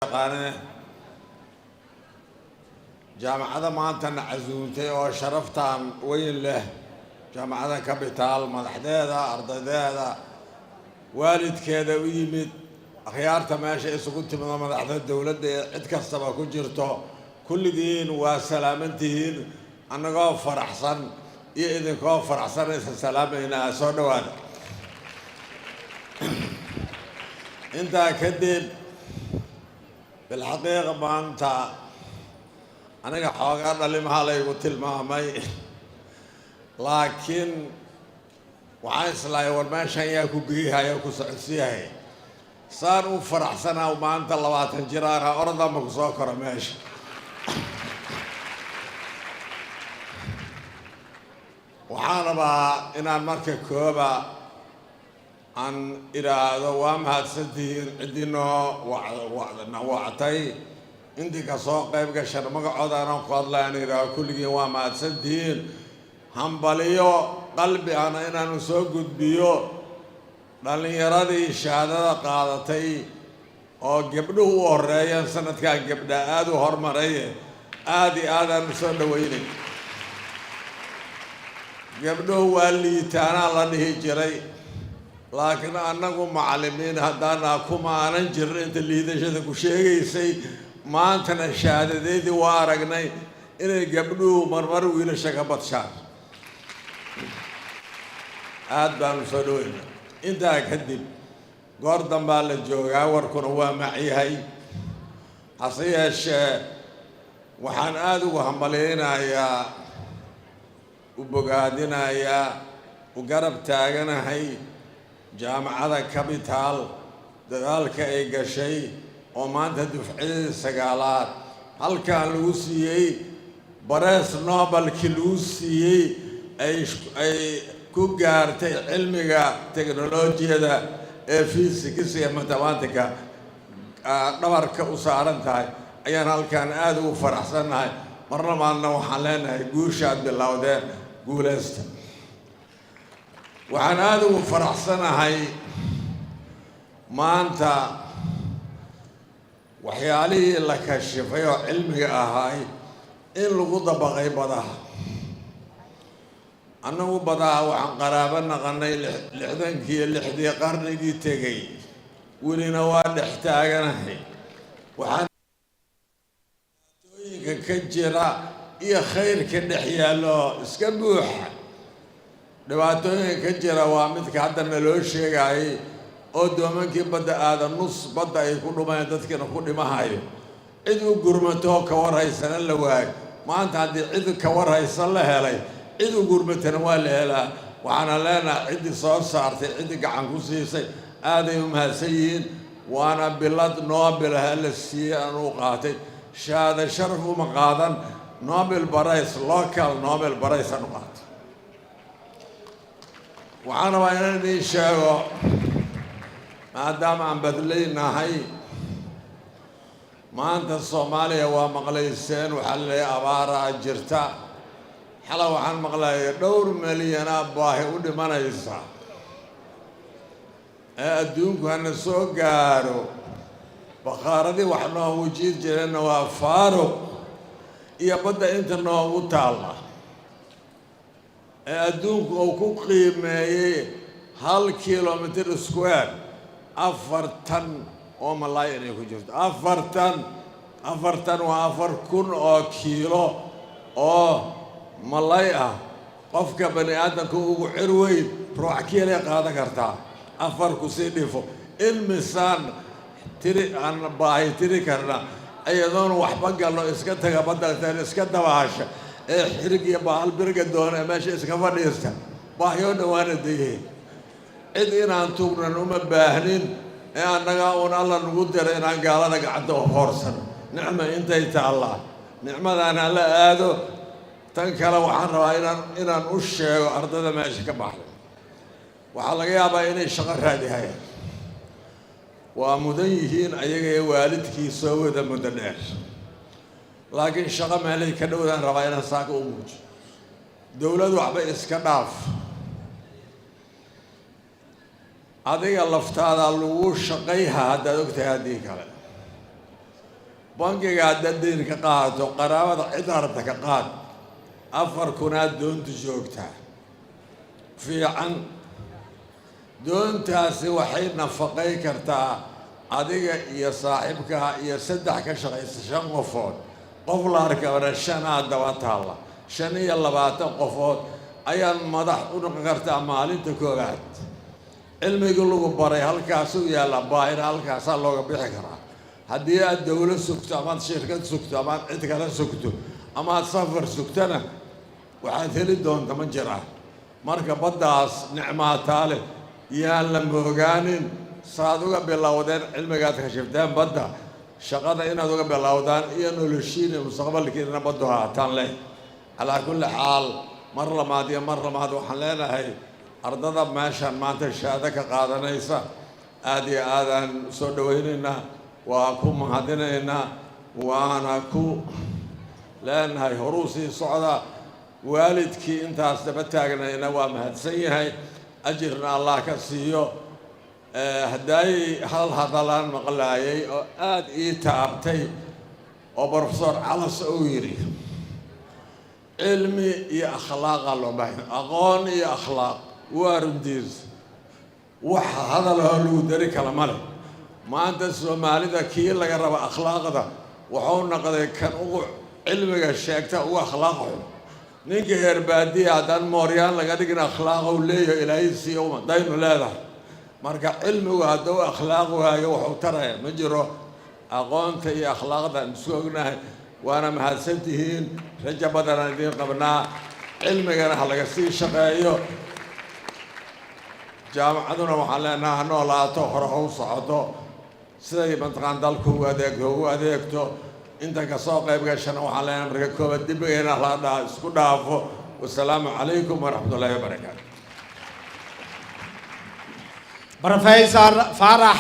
Yaqaane jaamacadda maantana casuuntay oo sharaftan weyn leh, Jaamacadda Capital, madaxdeeda, ardaydeeda, waalidkeeda u yimid, akhyaarta meesha isugu timid oo madaxda dowladda ee cid kastaba ku jirto, kulligiin waa salaamantihiin. Annagoo faraxsan iyo idinkoo faraxsan isa salaamaynaa. Soo dhawaada. Intaa kadib, bilxaqiiqa maanta aniga xoogaa dhalimaha laygu tilmaamay, laakiin waxaan islahay, war meeshan yaa ku geeyhaya, ku socodsiyahay? Saan u faraxsanaa maanta, 20 jiraana oradanba ku soo kora meesha. Waxaan rabaa inaan marka kooba aan idhaahdo waa mahadsantihiin ciddii noo na wactay, intii kasoo qayb gashana magacooda anaan ku hadlay aan idhaahdo kulligiin waa mahadsantihiin. Hambaliyo qalbi ana inaanu soo gudbiyo dhallinyaradii shahaadada qaadatay oo gabdhuhu u horeeyeen. Sanadkan gabdha aada u hormaray, aada iyo aadaan u soo dhaweynay. Gabdhuhu waa liitaanaa la dhihi jiray, laakiin annagu macallimiin haddaana kuma aanan jirin inta liidashada ku sheegaysay. Maantana shahaadadeedii waa aragnay inay gabdhuhu marmar wiilasha ka badshaan. Aada baanu soo dhaweyna. Intaa kadib, goor dambaa la joogaa, warkuna waa macyahay. Hase yeeshee, waxaan aada ugu hambalyaynayaa, u bogaadinayaa, u garab taaganahay Jaamacadda Capital dadaalka ay gashay oo maanta dufcadii 9aad halkan lagu siiyey, barees Nobelkii lagu siiyey ay ku gaartay cilmiga teknolojiyada ee physics iyo mathematica dhabarka u saaran tahay. Ayaan halkan aada ugu faraxsannahay. Marna maalna waxaan leenahay guushaad bilowdeen, guuleysta. Waxaan aada ugu faraxsanahay maanta waxyaalihii la kashifay oo cilmiga ahaay in lagu dabaqay badaha. Annagu badaha waxaan qaraabo naqanay 66-dii qarnigii tegay, welina waa dhex taaganahay. Waxaan dhibaatooyinka ka jira iyo khayrka dhex yaallo iska buuxa. Dhibaatooyinka ka jira waa midka hadda naloo sheegayay oo doomankii badda aada nus badda ay ku dhumayaan, dadkiina ku dhimahayo, cid u gurmatoo ka warhaysana la waayo. Maanta haddii cid ka warhaysan la helay, cid u gurmatana waa la helaa. Waxaana leenahay ciddii soo saartay, ciddii gacan ku siisay, aaday u mahadsan yihiin. Waana bilad Nobel ha la siiyey. Aan u qaatay shahaado sharaf, uma qaadan Nobel Prize, local Nobel Prize aan u qaatay. Waxaan rabaa inaan idiin sheego, maadaama aan badlaynahay maanta Soomaaliya, waa maqlayseen, waxaa laleeyahay abaaraa jirta. Xala waxaan maqlayay dhowr milyanaa baahi u dhimanaysa ee adduunku hana soo gaaro. Bakhaaradii wax noogu jiir jireenna waa faaruq iyo badda inta noogu taalla ee adduunku uu ku qiimeeyey 1 kilometer square 40 oo malaay inay ku jirto. 40, 40 waa 4000 oo kiilo oo malay ah. Qofka bani aadamka ugu cir weyn ruux kiilay qaadan kartaa, afar kusii dhifo. In misaan tiri aan baahi tiri karna iyadoona waxba galno, iska taga badda, iska dabaasha ee xirig iyo bahal birga doona ee meesha iska fadhiista, baahyo dhowaana dayeen. Cid inaan tugnan uma baahnin ee annagaa uun Alla nagu dira inaan gaalada gacanta u hoorsano. Nicma intay taallaa, nicmadaan hala aado. Tan kale waxaan rabaa inaan u sheego ardayda meesha ka baxday, waxaa laga yaabaa inay shaqo raadihayaan. Waa mudan yihiin ayaga ee waalidkii soo wada muddo dheer, laakiin shaqo meelay ka dhowdaan rabaa inaan saaka u muujiyo. Dowlad waxba iska dhaaf, adiga laftaada lagu shaqayha haddaad ogtahay. Haddii kale Bangiga haddaad deyn ka qaadato, qaraabada cid arabta ka qaad, 4,000aad doonta joogtaa fiican. Doontaasi waxay nafaqay kartaa adiga iyo saaxiibkaa iyo saddex ka shaqaysa, shan qofood. Qof la arkabana shanaa daba taalla, 25 qofood ayaad madax u noqon kartaa maalinta koowaad. Cilmigii lagu baray halkaasuu yaalla, baahina halkaasaa looga bixi karaa. Haddii aad dowlad sugto, amaad shirkad sugto, amaad cid kale sugto, amaad safar sugtana, waxaad heli doonta ma jira. Marka baddaas nicmaataa leh yaan la moogaanin. Saad uga bilowdeen cilmigaad kashifteen badda, shaqada inaad uga bilowdaan iyo noloshiina, mustaqbalkiinana baddu haataan leh. Calaa kulli xaal, mar labaad iyo mar labaad waxaan leenahay ardada meeshan maanta shahaado ka qaadanaysa aada iyo aadaan soo dhawaynaynaa, waa ku mahadinaynaa, waana ku leenahay horuu sii socda. Waalidkii intaas daba taagnayna waa mahadsan yahay, ajirna Allah ka siiyo. Haddaay hal hadalaan maqlaayay oo aada ii taabtay oo Professor Calas uu yidhi: "Cilmi iyo akhlaaqa loo baahan, aqoon iyo akhlaaq." Waa runtiis, wax hadaloo lagu dari kala ma leh. Maanta Soomaalida kii laga raba akhlaaqda wuxuu noqday kan ugu cilmiga sheegta ugu akhlaaq xun. Ninka heer baadiya haddaan mooryaan laga dhigin, akhlaaq uu leeyahay Ilaahay siiyo daynu leedahay. Marka cilmigu hadduu akhlaaq waayo, wuxuu taraya ma jiro. Aqoonta iyo akhlaaqdaan isku ognahay, waana mahadsan tihiin. Rajo badanaan idiin qabnaa. Cilmigana ha laga sii shaqeeyo. Jaamacaduna waxaan leenaha ha noolaato, hore ha u socoto, siday mataqaan dalku ugu adeegto ugu adeegto. Inta kasoo qayb gashana waxaan leenahay marka koobaad dembigeena la dhaa isku dhaafo. Wasalaamu calaykum waraxmat ullahi wabarakaatu. Professor Farah.